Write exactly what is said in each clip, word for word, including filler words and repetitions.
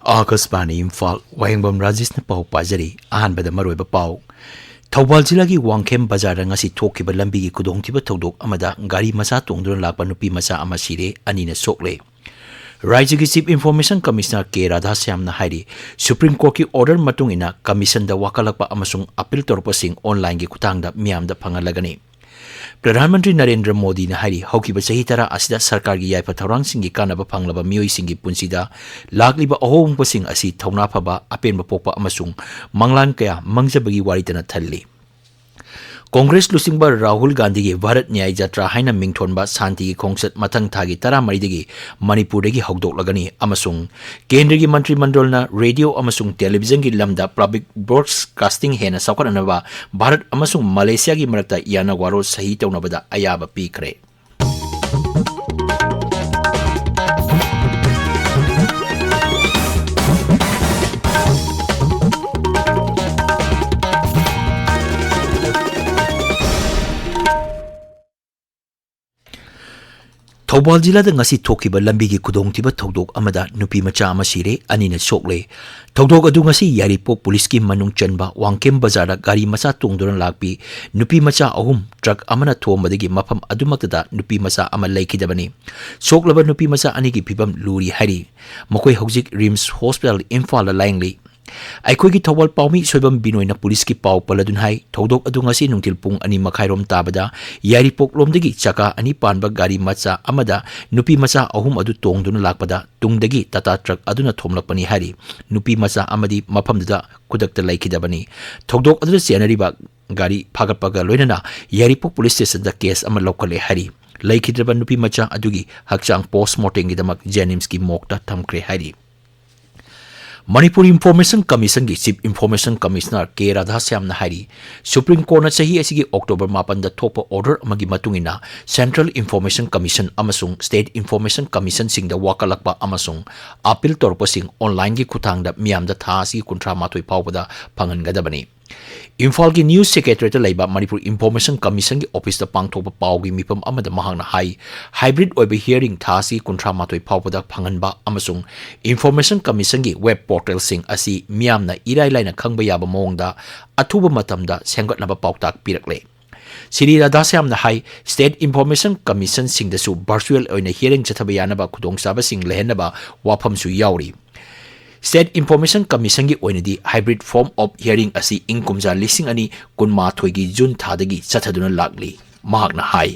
ꯑꯥꯀꯥꯁꯕꯥꯅꯤ ꯏꯝꯐꯥꯜ, ꯋꯥꯍꯦꯡꯕꯝ ꯔꯥꯖꯦꯁꯅ ꯄꯥꯎ ꯄꯥꯖꯔꯤ꯫ ꯑꯍꯥꯟꯕꯗ ꯃꯔꯨꯑꯣꯏꯕ ꯄꯥꯎ꯫ ꯊꯧꯕꯥꯜ ꯖꯤꯂꯥꯒꯤ ꯋꯥꯡꯈꯦꯝ ꯕꯖꯥꯔꯗ ꯉꯁꯤ ꯊꯣꯛꯈꯤꯕ ꯂꯝꯕꯤꯒꯤ ꯈꯨꯗꯣꯡꯊꯤꯕ ꯊꯧꯗꯣꯛ ꯑꯃꯗ ꯒꯥꯔꯤ ꯃꯆꯥ ꯇꯣꯡꯗꯨꯅ ꯂꯥꯛꯄ ꯅꯨꯄꯤ ꯃꯆꯥ ꯑꯃ ꯁꯤꯔꯦ, ꯑꯅꯤꯅ ꯁꯣꯛꯂꯦ꯫ ꯔꯥꯖ꯭ꯌꯒꯤ Chief Information Commissioner ꯀꯦ ꯔꯥꯙꯥꯁ꯭ꯌꯥꯝꯅ ꯍꯥꯏꯔꯤ, Supreme Courtꯀꯤ order ꯃꯇꯨꯡ ꯏꯟꯅ commissionꯗ ꯋꯥꯀꯠꯂꯛꯄ ꯑꯃꯁꯨꯡ appeal ꯇꯧꯔꯛꯄꯁꯤꯡ onlineꯒꯤ ꯈꯨꯠꯊꯥꯡꯗ ꯃꯤꯌꯥꯝꯗ ꯐꯪꯍꯜꯂꯒꯅꯤ꯫ ꯄ꯭ꯔꯙꯥꯟ ꯃꯟꯇ꯭ꯔꯤ ꯅꯔꯦꯟꯗ꯭ꯔ ꯃꯣꯗꯤꯅ ꯍꯥꯏꯔꯤ, ꯍꯧꯈꯤꯕ ꯆꯍꯤ ꯇꯔꯥ ꯑꯁꯤꯗ ꯁꯔꯀꯥꯔꯒꯤ ꯌꯥꯏꯐ ꯊꯧꯔꯥꯡꯁꯤꯡꯒꯤ ꯀꯥꯟꯅꯕ ꯐꯪꯂꯕ ꯃꯤꯑꯣꯏꯁꯤꯡꯒꯤ ꯄꯨꯟꯁꯤꯗ ꯂꯥꯛꯂꯤꯕ ꯑꯍꯣꯡꯕꯁꯤꯡ ꯑꯁꯤ ꯊꯧꯅꯥ ꯐꯕ, ꯑꯄꯦꯟꯕ ꯄꯣꯛꯄ ꯑꯃꯁꯨꯡ ꯃꯪꯂꯥꯟ ꯀꯌꯥ ꯃꯪꯖꯕꯒꯤ ꯋꯥꯔꯤꯇꯅ ꯊꯜꯂꯤ꯫ ꯀꯣꯡꯒ꯭ꯔꯦꯁ ꯂꯨꯆꯤꯡꯕ ꯔꯥꯍꯨꯜ ꯒꯥꯟꯙꯤꯒꯤ ꯚꯥꯔꯠ ꯅ꯭ꯌꯥꯌ ꯖꯇ꯭ꯔꯥ ꯍꯥꯏꯅ ꯃꯤꯡꯊꯣꯟꯕ ꯁꯥꯟꯇꯤꯒꯤ ꯈꯣꯡꯆꯠ ꯃꯊꯪ ꯊꯥꯒꯤ ꯇꯔꯥꯃꯔꯤꯗꯒꯤ ꯃꯅꯤꯄꯨꯔꯗꯒꯤ ꯍꯧꯗꯣꯛꯂꯒꯅꯤ ꯑꯃꯁꯨꯡ ꯀꯦꯟꯗ꯭ꯔꯒꯤ ꯃꯟꯇ꯭ꯔꯤ ꯃꯟꯗꯜꯅ ꯔꯦꯗꯤꯑꯣ ꯑꯃꯁꯨꯡ ꯇꯦꯂꯤꯚꯤꯖꯟꯒꯤ ꯂꯝꯗ public broadcasting ꯍꯦꯟꯅ ꯆꯥꯎꯈꯠꯍꯟꯅꯕ ꯚꯥꯔꯠ ꯑꯃꯁꯨꯡ ꯃꯂꯦꯁꯤꯌꯥꯒꯤ ꯃꯔꯛꯇ ꯌꯥꯅ ꯋꯥꯔꯣꯜ ꯁꯍꯤ ꯇꯧꯅꯕꯗ ꯑꯌꯥꯕ ꯄꯤꯈ꯭ꯔꯦ꯫ ꯊꯧꯕꯥꯜ ꯖꯤꯂꯥꯗ ꯉꯁꯤ ꯊꯣꯛꯈꯤꯕ ꯂꯝꯕꯤꯒꯤ ꯈꯨꯗꯣꯡꯊꯤꯕ ꯊꯧꯗꯣꯛ ꯑꯃꯗ ꯅꯨꯄꯤ ꯃꯆꯥ ꯑꯃ ꯁꯤꯔꯦ, ꯑꯅꯤꯅ ꯁꯣꯛꯂꯦ꯫ ꯊꯧꯗꯣꯛ ꯑꯗꯨ ꯉꯁꯤ ꯌꯥꯏꯔꯤꯄꯣꯛ ꯄꯨꯂꯤꯁꯀꯤ ꯃꯅꯨꯡ ꯆꯟꯕ ꯋꯥꯡꯈꯦꯝ ꯕꯖꯥꯔꯗ ꯒꯥꯔꯤ ꯃꯆꯥ ꯇꯣꯡꯗꯨꯅ ꯂꯥꯛꯄꯤ ꯅꯨꯄꯤ ꯃꯆꯥ ꯑꯍꯨꯝ ꯇ꯭ꯔꯛ ꯑꯃꯅ ꯊꯣꯝꯕꯗꯒꯤ ꯃꯐꯝ ꯑꯗꯨꯃꯛꯇꯗ ꯅꯨꯄꯤ ꯃꯆꯥ ꯑꯃ ꯂꯩꯈꯤꯗꯕꯅꯤ꯫ ꯁꯣꯛꯂꯕ ꯅꯨꯄꯤ ꯃꯆꯥ ꯑꯅꯤꯒꯤ ꯐꯤꯕꯝ ꯂꯨꯔꯤ ꯍꯥꯏꯔꯤ꯫ ꯃꯈꯣꯏ ꯍꯧꯖꯤꯛ ꯔꯤꯝꯁ ꯍꯣꯁꯄꯤꯇꯥꯜ ꯏꯝꯐꯥꯜꯗ ꯂꯥꯌꯦꯡꯂꯤ꯫ ꯑꯩꯈꯣꯏꯒꯤ ꯊꯧꯕꯥꯜ ꯄꯥꯎꯃꯤ ꯁꯣꯏꯕꯝ ꯕꯤꯅꯣꯏꯅ ꯄꯨꯂꯤꯁꯀꯤ ꯄꯥꯎ ꯄꯜꯂꯗꯨꯅ ꯍꯥꯏ, ꯊꯧꯗꯣꯛ ꯑꯗꯨ ꯉꯁꯤ ꯅꯨꯡꯊꯤꯜ ꯄꯨꯡ ꯑꯅꯤ ꯃꯈꯥꯏꯔꯣꯝ ꯇꯥꯕꯗ ꯌꯥꯏꯔꯤꯄꯣꯛꯂꯣꯝꯗꯒꯤ ꯆꯀꯥ ꯑꯅꯤ ꯄꯥꯟꯕ ꯒꯥꯔꯤ ꯃꯆꯥ ꯑꯃꯗ ꯅꯨꯄꯤ ꯃꯆꯥ ꯑꯍꯨꯝ ꯑꯗꯨ ꯇꯣꯡꯗꯨꯅ ꯂꯥꯛꯄꯗ ꯇꯨꯡꯗꯒꯤ ꯇꯥꯇꯥ ꯇ꯭ꯔꯛ ꯑꯗꯨꯅ ꯊꯣꯝꯂꯛꯄꯅꯤ ꯍꯥꯏꯔꯤ꯫ ꯅꯨꯄꯤ ꯃꯆꯥ ꯑꯃꯗꯤ ꯃꯐꯝꯗꯨꯗ ꯈꯨꯗꯛꯇ ꯂꯩꯈꯤꯗꯕꯅꯤ꯫ ꯊꯧꯗꯣꯛ ꯑꯗꯨꯗ ꯆꯦꯟꯅꯔꯤꯕ ꯒꯥꯔꯤ ꯐꯥꯒꯠꯄꯒ ꯂꯣꯏꯅꯅ ꯌꯥꯏꯔꯤꯄꯣꯛ ꯄꯨꯂꯤꯁ ꯁ꯭ꯇꯦꯁꯟꯗ ꯀꯦꯁ ꯑꯃ ꯂꯧꯈꯠꯂꯦ ꯍꯥꯏꯔꯤ꯫ ꯂꯩꯈꯤꯗ꯭ꯔꯕ ꯅꯨꯄꯤ ꯃꯆꯥ ꯑꯗꯨꯒꯤ ꯍꯛꯆꯥꯡ ꯄꯣꯁꯃꯣꯔꯇꯦꯝꯒꯤꯗꯃꯛ ꯖꯦꯅꯤꯝꯁꯀꯤ ꯃꯣꯔꯒꯇ ꯊꯝꯈ꯭ꯔꯦ ꯍꯥꯏꯔꯤ꯫ ꯃꯅꯤꯄꯨꯔ ꯏꯟꯐꯣꯔꯃꯦꯁꯟ ꯀꯃꯤꯁꯟꯒꯤ Chief Information Commissioner ꯀꯦ ꯔꯥꯙꯥꯁ꯭ꯌꯥꯝꯅ ꯍꯥꯏꯔꯤ, ꯁꯨꯄ꯭ꯔꯤꯝ ꯀꯣꯔꯠꯅ ꯆꯍꯤ ꯑꯁꯤꯒꯤ ꯑꯣꯛꯇꯣꯕꯔ ꯃꯥꯄꯟꯗ ꯊꯣꯛꯄ order ꯑꯃꯒꯤ ꯃꯇꯨꯡ ꯏꯟꯅ Central Information Commission ꯑꯃꯁꯨꯡ State Information Commissionꯁꯤꯡꯗ ꯋꯥꯀꯠꯂꯛꯄ ꯑꯃꯁꯨꯡ appeal ꯇꯧꯔꯛꯄꯁꯤꯡ onlineꯒꯤ ꯈꯨꯠꯊꯥꯡꯗ ꯃꯤꯌꯥꯝꯗ ꯊꯥ ꯑꯁꯤꯒꯤ ꯀꯨꯟꯊ꯭ꯔꯥ ꯃꯥꯊꯣꯏ ꯐꯥꯎꯕꯗ ꯐꯪꯍꯟꯒꯗꯕꯅꯤ꯫ ꯏꯝꯐꯥꯜꯒꯤ ꯅ꯭ꯌꯨꯁ ꯁꯦꯀ꯭ꯔꯦꯇꯔꯤꯌꯦꯠꯇ ꯂꯩꯕ ꯃꯅꯤꯄꯨꯔ ꯏꯟꯐꯣꯔꯃꯦꯁꯟ ꯀꯃꯤꯁꯟꯒꯤ ꯑꯣꯐꯤꯁꯇ ꯄꯥꯡꯊꯣꯛꯄ ꯄꯥꯎꯒꯤ ꯃꯤꯐꯝ ꯑꯃꯗ ꯃꯍꯥꯛꯅ ꯍꯥꯏ, ꯍꯥꯏꯕ꯭ꯔꯤꯗ ꯑꯣꯏꯕ ꯍꯤꯌꯔꯤꯡ ꯊꯥ ꯑꯁꯤ ꯀꯨꯟꯊ꯭ꯔꯥ ꯃꯥꯊꯣꯏ ꯐꯥꯎꯕꯗ ꯐꯪꯍꯟꯕ ꯑꯃꯁꯨꯡ ꯏꯟꯐꯣꯔꯃꯦꯁꯟ ꯀꯃꯤꯁꯟꯒꯤ ꯋꯦꯕ ꯄꯣꯔꯇꯦꯜꯁꯤꯡ ꯑꯁꯤ ꯃꯤꯌꯥꯝꯅ ꯏꯔꯥꯏ ꯂꯥꯏꯅ ꯈꯪꯕ ꯌꯥꯕ ꯃꯑꯣꯡꯗ ꯑꯊꯨꯕ ꯃꯇꯝꯗ ꯁꯦꯝꯒꯠꯅꯕ ꯄꯥꯎꯇꯥꯛ ꯄꯤꯔꯛꯂꯦ꯫ ꯁ꯭ꯔꯤ ꯔꯥꯙꯥꯁ꯭ꯌꯥꯝꯅ ꯍꯥꯏ, ꯁ꯭ꯇꯦꯠ ꯏꯟꯐꯣꯔꯃꯦꯁꯟ ꯀꯃꯤꯁꯟꯁꯤꯡꯗꯁꯨ ꯚꯔꯆꯨꯑꯦꯜ ꯑꯣꯏꯅ ꯍꯤꯌꯔꯤꯡ ꯆꯠꯊꯕ ꯌꯥꯅꯕ ꯈꯨꯗꯣꯡꯆꯥꯕꯁꯤꯡ ꯂꯩꯍꯟꯅꯕ ꯋꯥꯐꯝꯁꯨ ꯌꯥꯎꯔꯤ꯫ ꯁ꯭ꯇꯦꯠ ꯏꯟꯐꯣꯔꯃꯦꯁꯟ ꯀꯃꯤꯁꯟꯒꯤ ꯑꯣꯏꯅꯗꯤ ꯍꯥꯏꯕ꯭ꯔꯤꯗ ꯐꯣꯔꯝ ꯑꯣꯐ ꯍꯤꯌꯔꯤꯡ ꯑꯁꯤ ꯏꯪ ꯀꯨꯝꯖꯥ ꯂꯤꯁꯤꯡ ꯑꯅꯤ ꯀꯨꯟꯃꯥꯊꯣꯏꯒꯤ ꯖꯨꯟ ꯊꯥꯗꯒꯤ ꯆꯠꯊꯗꯨꯅ ꯂꯥꯛꯂꯤ꯫ ꯃꯍꯥꯛꯅ ꯍꯥꯏ,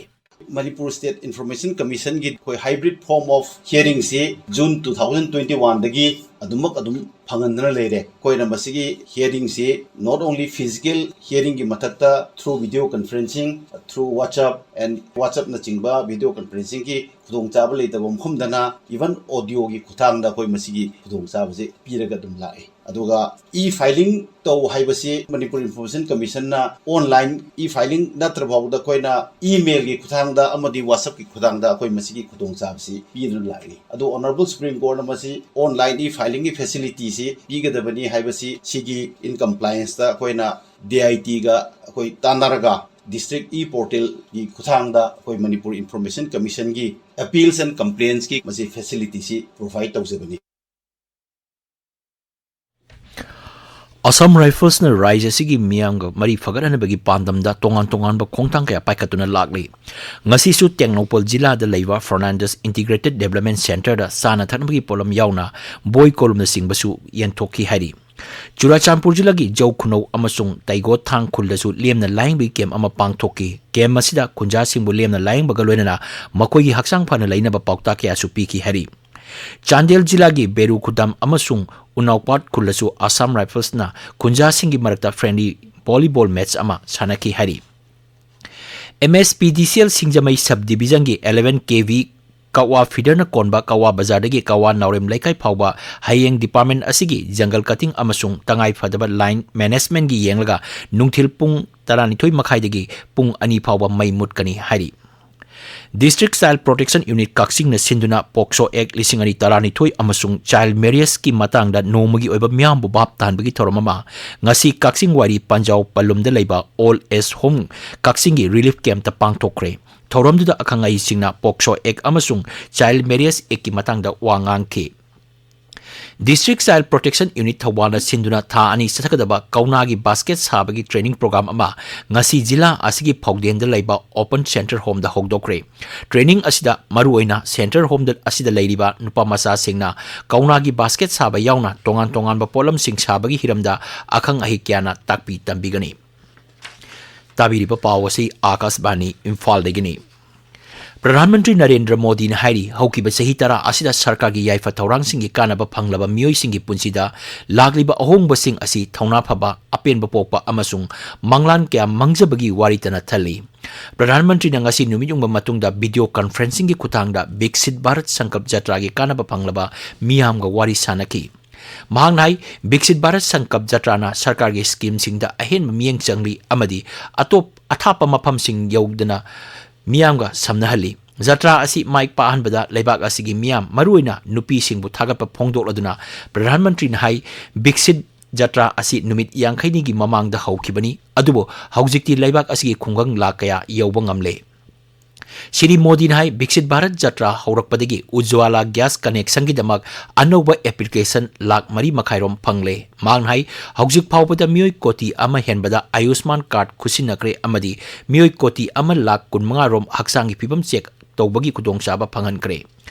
ꯃꯅꯤꯄꯨꯔ ꯁ꯭ꯇꯦꯠ ꯏꯟꯐꯣꯔꯃꯦꯁꯟ ꯀꯃꯤꯁꯟꯒꯤ ꯑꯩꯈꯣꯏ ꯍꯥꯏꯕ꯭ꯔꯤꯗ ꯐꯣꯔꯝ ꯑꯣꯐ ꯍꯤꯌꯔꯤꯡꯁꯤ ꯖꯨꯟ ꯇꯨ ꯊꯥꯎꯖꯟ ꯇ꯭ꯋꯦꯟꯇꯤ ꯋꯥꯟꯗꯒꯤ ꯑꯗꯨꯃꯛ ꯑꯗꯨꯝ ꯐꯪꯍꯟꯗꯅ ꯂꯩꯔꯦ꯫ ꯑꯩꯈꯣꯏꯅ ꯃꯁꯤꯒꯤ ꯍꯤꯌꯔꯤꯡꯁꯤ not only physical ꯍꯤꯌꯔꯤꯡꯒꯤ ꯃꯊꯛꯇ through video conferencing, through WhatsApp, and WhatsAppꯅꯆꯤꯡꯕ video conferencingꯒꯤ ꯈꯨꯗꯣꯡꯆꯥꯕ ꯂꯩꯇꯕ ꯃꯐꯝꯗꯅ even audioꯒꯤ ꯈꯨꯠꯊꯥꯡꯗ ꯑꯩꯈꯣꯏ ꯃꯁꯤꯒꯤ ꯈꯨꯗꯣꯡꯆꯥꯕꯁꯦ ꯄꯤꯔꯒ ꯑꯗꯨꯝ ꯂꯥꯛꯑꯦ꯫ ꯑꯗꯨꯒ e-filing ꯇꯧ ꯍꯥꯏꯕꯁꯤ ꯃꯅꯤꯄꯨꯔ ꯏꯟꯐꯣꯔꯃꯦꯁꯟ ꯀꯃꯤꯁꯟꯅ online e-filing ꯅꯠꯇ꯭ꯔ ꯐꯥꯎꯕꯗ ꯑꯩꯈꯣꯏꯅ emailꯒꯤ ꯈꯨꯠꯊꯥꯡꯗ ꯑꯃꯗꯤ WhatsAppꯀꯤ ꯈꯨꯠꯊꯥꯡꯗ ꯑꯩꯈꯣꯏ ꯃꯁꯤꯒꯤ ꯈꯨꯗꯣꯡꯆꯥꯕꯁꯤ ꯄꯤꯗꯨꯅ ꯂꯥꯛꯂꯤ꯫ ꯑꯗꯨ Honourable Supreme Courtꯅ ꯃꯁꯤ online e-filingꯒꯤ facilityꯁꯤ ꯄꯤꯒꯗꯕꯅꯤ ꯍꯥꯏꯕꯁꯤ ꯁꯤꯒꯤ in complianceꯇ ꯑꯩꯈꯣꯏꯅ DITꯒ ꯑꯩꯈꯣꯏ ꯇꯥꯟꯅꯔꯒ district e-portalꯒꯤ ꯈꯨꯠꯊꯥꯡꯗ ꯑꯩꯈꯣꯏ ꯃꯅꯤꯄꯨꯔ ꯏꯟꯐꯣꯔꯃꯦꯁꯟ ꯀꯃꯤꯁꯟꯒꯤ appeals and complaintsꯀꯤ ꯃꯁꯤ facilityꯁꯤ provide ꯇꯧꯖꯕꯅꯤ꯫ ꯑꯁꯥꯝ ꯔꯥꯏꯐꯜꯁꯅ ꯔꯥꯏꯖ꯭ꯌ ꯑꯁꯤꯒꯤ ꯃꯤꯌꯥꯝꯒ ꯃꯔꯤ ꯐꯒꯠꯍꯟꯅꯕꯒꯤ ꯄꯥꯟꯗꯝꯗ ꯇꯣꯉꯥꯟ ꯇꯣꯉꯥꯟꯕ ꯈꯣꯡꯊꯥꯡ ꯀꯌꯥ ꯄꯥꯏꯈꯠꯇꯨꯅ ꯂꯥꯛꯂꯤ꯫ ꯉꯁꯤꯁꯨ ꯇꯦꯡꯅꯧꯄꯜ ꯖꯤꯂꯥꯗ ꯂꯩꯕ Fernandez Integrated Development Centreꯗ ꯆꯥꯅ ꯊꯛꯅꯕꯒꯤ ꯄꯣꯠꯂꯝ ꯌꯥꯎꯅ ꯕꯣꯏ ꯀꯣꯂꯨꯝꯅꯆꯤꯡꯕꯁꯨ ꯌꯦꯟꯊꯣꯛꯈꯤ ꯍꯥꯏꯔꯤ꯫ ꯆꯨꯔꯥꯆꯥꯟꯄꯨꯔ ꯖꯤꯂꯥꯒꯤ ꯖꯧ ꯈꯨꯅꯧ ꯑꯃꯁꯨꯡ ꯇꯩꯒꯣꯊꯥꯡ ꯈꯨꯜꯗꯁꯨ ꯂꯦꯝꯅ ꯂꯥꯌꯦꯡꯕꯒꯤ ꯀꯦꯝꯞ ꯑꯃ ꯄꯥꯡꯊꯣꯛꯈꯤ꯫ ꯀꯦꯝꯞ ꯑꯁꯤꯗ ꯈꯨꯟꯖꯥꯁꯤꯡꯕꯨ ꯂꯦꯝꯅ ꯂꯥꯌꯦꯡꯕꯒ ꯂꯣꯏꯅꯅ ꯃꯈꯣꯏꯒꯤ ꯍꯛꯆꯥꯡ ꯐꯅ ꯂꯩꯅꯕ ꯄꯥꯎꯇꯥꯛ ꯀꯌꯥꯁꯨ ꯄꯤꯈꯤ ꯍꯥꯏꯔꯤ꯫ ꯆꯥꯟꯗꯦꯜ ꯖꯤꯂꯥꯒꯤ ꯕꯦꯔꯨ ꯈꯨꯗꯝ ꯑꯃꯁꯨꯡ ꯎꯅꯥꯎꯄꯥꯠ ꯈꯨꯜꯗꯁꯨ ꯑꯁꯥꯝ ꯔꯥꯏꯐꯜꯁꯅ ꯈꯨꯟꯖꯥꯁꯤꯡꯒꯤ ꯃꯔꯛꯇ friendly volleyball match ꯑꯃ ꯁꯥꯟꯅꯈꯤ ꯍꯥꯏꯔꯤ꯫ MSPDCL ꯁꯤꯡꯖꯃꯩ sub divisionꯒꯤ eleven KV ꯀꯛꯋꯥ feederꯅ ꯀꯣꯟꯕ ꯀꯛꯋꯥ ꯕꯖꯥꯔꯗꯒꯤ ꯀꯛꯋꯥ ꯅꯥꯎꯔꯦꯝ ꯂꯩꯀꯥꯏ ꯐꯥꯎꯕ ꯍꯌꯦꯡ department ꯑꯁꯤꯒꯤ jungle cutting ꯑꯃꯁꯨꯡ ꯇꯉꯥꯏ ꯐꯗꯕ line managementꯀꯤ ꯌꯦꯡꯂꯒ ꯅꯨꯡꯊꯤꯜ ꯄꯨꯡ ꯇꯔꯥꯅꯤꯊꯣꯏ ꯃꯈꯥꯏꯗꯒꯤ ꯄꯨꯡ ꯑꯅꯤ ꯐꯥꯎꯕ ꯃꯩ ꯃꯨꯠꯀꯅꯤ ꯍꯥꯏꯔꯤ꯫ District Child Protection Unit ꯀꯛꯆꯤꯡꯅ ꯁꯤꯟꯗꯨꯅ POCSO Act ꯂꯤꯁꯤꯡ ꯑꯅꯤ ꯇꯔꯥꯅꯤꯊꯣꯏ ꯑꯃꯁꯨꯡ child marriageꯀꯤ ꯃꯇꯥꯡꯗ ꯅꯣꯡꯃꯒꯤ ꯑꯣꯏꯕ ꯃꯤꯌꯥꯝꯕꯨ ꯚꯥꯞ ꯇꯥꯍꯟꯕꯒꯤ ꯊꯧꯔꯝ ꯑꯃ ꯉꯁꯤ ꯀꯛꯆꯤꯡ ꯋꯥꯏꯔꯤ ꯄꯟꯖꯥꯎ ꯄꯜꯂꯨꯝꯗ ꯂꯩꯕ Old Age Home ꯀꯛꯆꯤꯡꯒꯤ relief campꯇ ꯄꯥꯡꯊꯣꯛꯈ꯭ꯔꯦ꯫ ꯊꯧꯔꯝꯗꯨꯗ ꯑꯈꯪ ꯑꯍꯩꯁꯤꯡꯅ POCSO Act ꯑꯃꯁꯨꯡ child marriage Actꯀꯤ ꯃꯇꯥꯡꯗ ꯋꯥ ꯉꯥꯡꯈꯤ꯫ District Child Protection Unit ꯊꯧꯕꯥꯜꯅ ꯁꯤꯟꯗꯨꯅ ꯊꯥ ꯑꯅꯤ ꯆꯠꯊꯒꯗꯕ ꯀꯧꯅꯥꯒꯤ basket ꯁꯥꯕꯒꯤ training program ꯑꯃ ꯉꯁꯤ ꯖꯤꯂꯥ ꯑꯁꯤꯒꯤ ꯐꯥꯎꯗꯦꯟꯗ ꯂꯩꯕ Open Centre Homeꯗ ꯍꯧꯗꯣꯛꯈ꯭ꯔꯦ꯫ Training ꯑꯁꯤꯗ ꯃꯔꯨꯑꯣꯏꯅ Centre Homeꯗ ꯑꯁꯤꯗ ꯂꯩꯔꯤꯕ ꯅꯨꯄꯥ ꯃꯆꯥꯁꯤꯡꯅ ꯀꯧꯅꯥꯒꯤ basket ꯁꯥꯕ ꯌꯥꯎꯅ ꯇꯣꯉꯥꯟ ꯇꯣꯉꯥꯟꯕ ꯄꯣꯠꯂꯝꯁꯤꯡ ꯁꯥꯕꯒꯤ ꯍꯤꯔꯝꯗ ꯑꯈꯪ ꯑꯍꯩ ꯀꯌꯥꯅ ꯇꯥꯛꯄꯤ ꯇꯝꯕꯤꯒꯅꯤ꯫ ꯇꯥꯕꯤꯔꯤꯕ ꯄꯥꯎ ꯑꯁꯤ ꯑꯥꯀꯥꯁꯕꯥꯅꯤ ꯏꯝꯐꯥꯜꯗꯒꯤꯅꯤ꯫ ꯄ꯭ꯔꯙꯥꯟ ꯃꯟꯇ꯭ꯔꯤ ꯅꯔꯦꯟꯗ꯭ꯔ ꯃꯣꯗꯤꯅ ꯍꯥꯏꯔꯤ, ꯍꯧꯈꯤꯕ ꯆꯍꯤ ꯇꯔꯥ ꯑꯁꯤꯗ ꯁꯔꯀꯥꯔꯒꯤ ꯌꯥꯏꯐ ꯊꯧꯔꯥꯡꯁꯤꯡꯒꯤ ꯀꯥꯟꯅꯕ ꯐꯪꯂꯕ ꯃꯤꯑꯣꯏꯁꯤꯡꯒꯤ ꯄꯨꯟꯁꯤꯗ ꯂꯥꯛꯂꯤꯕ ꯑꯍꯣꯡꯕꯁꯤꯡ ꯑꯁꯤ ꯊꯧꯅꯥ ꯐꯕ, ꯑꯄꯦꯟꯕ ꯄꯣꯛꯄ ꯑꯃꯁꯨꯡ ꯃꯪꯂꯥꯟ ꯀꯌꯥ ꯃꯪꯖꯕꯒꯤ ꯋꯥꯔꯤꯇꯅ ꯊꯜꯂꯤ꯫ ꯄ꯭ꯔꯙꯥꯟ ꯃꯟꯇ꯭ꯔꯤꯅ ꯉꯁꯤ ꯅꯨꯃꯤꯠ ꯌꯨꯡꯕ ꯃꯇꯨꯡꯗ video conferencingꯒꯤ ꯈꯨꯠꯊꯥꯡꯗ ꯕꯤꯛꯁꯤꯠ ꯚꯥꯔꯠ ꯁꯪꯀꯜꯞ ꯖꯇ꯭ꯔꯥꯒꯤ ꯀꯥꯟꯅꯕ ꯐꯪꯂꯕ ꯃꯤꯌꯥꯝꯒ ꯋꯥꯔꯤ ꯁꯥꯅꯈꯤ꯫ ꯃꯍꯥꯛꯅ ꯍꯥꯏ, ꯕꯤꯛꯁꯤꯠ ꯚꯥꯔꯠ ꯁꯪꯀꯜꯞ ꯖꯇ꯭ꯔꯥꯅ ꯁꯔꯀꯥꯔꯒꯤ scheme ꯁꯤꯡꯗ ꯑꯍꯦꯟꯕ ꯃꯤꯠꯌꯦꯡ ꯆꯪꯂꯤ ꯑꯃꯗꯤ ꯑꯇꯣꯞ ꯑꯊꯥꯞꯄ ꯃꯐꯝꯁꯤꯡ ꯌꯧꯗꯅ ꯃꯤꯌꯥꯝꯒ ꯁꯝꯅꯍꯜꯂꯤ꯫ ꯖꯇ꯭ꯔꯥ ꯑꯁꯤ ꯃꯥꯏ ꯄꯥꯛꯍꯟꯕꯗ ꯂꯩꯕꯥꯛ ꯑꯁꯤꯒꯤ ꯃꯤꯌꯥꯝ, ꯃꯔꯨꯑꯣꯏꯅ ꯅꯨꯄꯤꯁꯤꯡꯕꯨ ꯊꯥꯒꯠꯄ ꯐꯣꯡꯗꯣꯛꯂꯗꯨꯅ ꯄ꯭ꯔꯙꯥꯟ ꯃꯟꯇ꯭ꯔꯤꯅ ꯍꯥꯏ, ꯕꯤꯛꯁꯤꯠ ꯖꯇ꯭ꯔꯥ ꯑꯁꯤ ꯅꯨꯃꯤꯠ ꯌꯥꯡꯈꯩꯅꯤꯒꯤ ꯃꯃꯥꯡꯗ ꯍꯧꯈꯤꯕꯅꯤ, ꯑꯗꯨꯕꯨ ꯍꯧꯖꯤꯛꯇꯤ ꯂꯩꯕꯥꯛ ꯑꯁꯤꯒꯤ ꯈꯨꯡꯒꯪ ꯂꯥꯈ ꯀꯌꯥ ꯌꯧꯕ ꯉꯝꯂꯦ꯫ ꯁ꯭ꯔꯤ ꯃꯣꯗꯤꯅ ꯍꯥꯏ, ꯕꯤꯛꯁꯤꯠ ꯚꯥꯔꯠ ꯖꯇ꯭ꯔꯥ ꯍꯧꯔꯛꯄꯗꯒꯤ ꯎꯖ꯭ꯋꯥꯂꯥ gas connectionꯒꯤꯗꯃꯛ ꯑꯅꯧꯕ application ꯂꯥꯈ ꯃꯔꯤ ꯃꯈꯥꯏ ꯔꯣꯝ ꯐꯪꯂꯦ꯫ ꯃꯍꯥꯛꯅ ꯍꯥꯏ, ꯍꯧꯖꯤꯛ ꯐꯥꯎꯕꯗ ꯃꯤꯑꯣꯏ ꯀꯣꯇꯤ ꯑꯃ ꯍꯦꯟꯕꯗ ꯑꯌꯨꯁꯃꯥꯟ card ꯈꯨꯠꯁꯤꯟꯅꯈ꯭ꯔꯦ ꯑꯃꯗꯤ ꯃꯤꯑꯣꯏ ꯀꯣꯇꯤ ꯑꯃ ꯂꯥꯈ ꯀꯨꯟꯃꯉꯥ ꯔꯣꯝ ꯍꯛꯆꯥꯡꯒꯤ ꯐꯤꯕꯝ check ꯇꯧꯕꯒꯤ ꯈꯨꯗꯣꯡꯆꯥꯕ ꯐꯪꯍꯟꯈ꯭ꯔꯦ꯫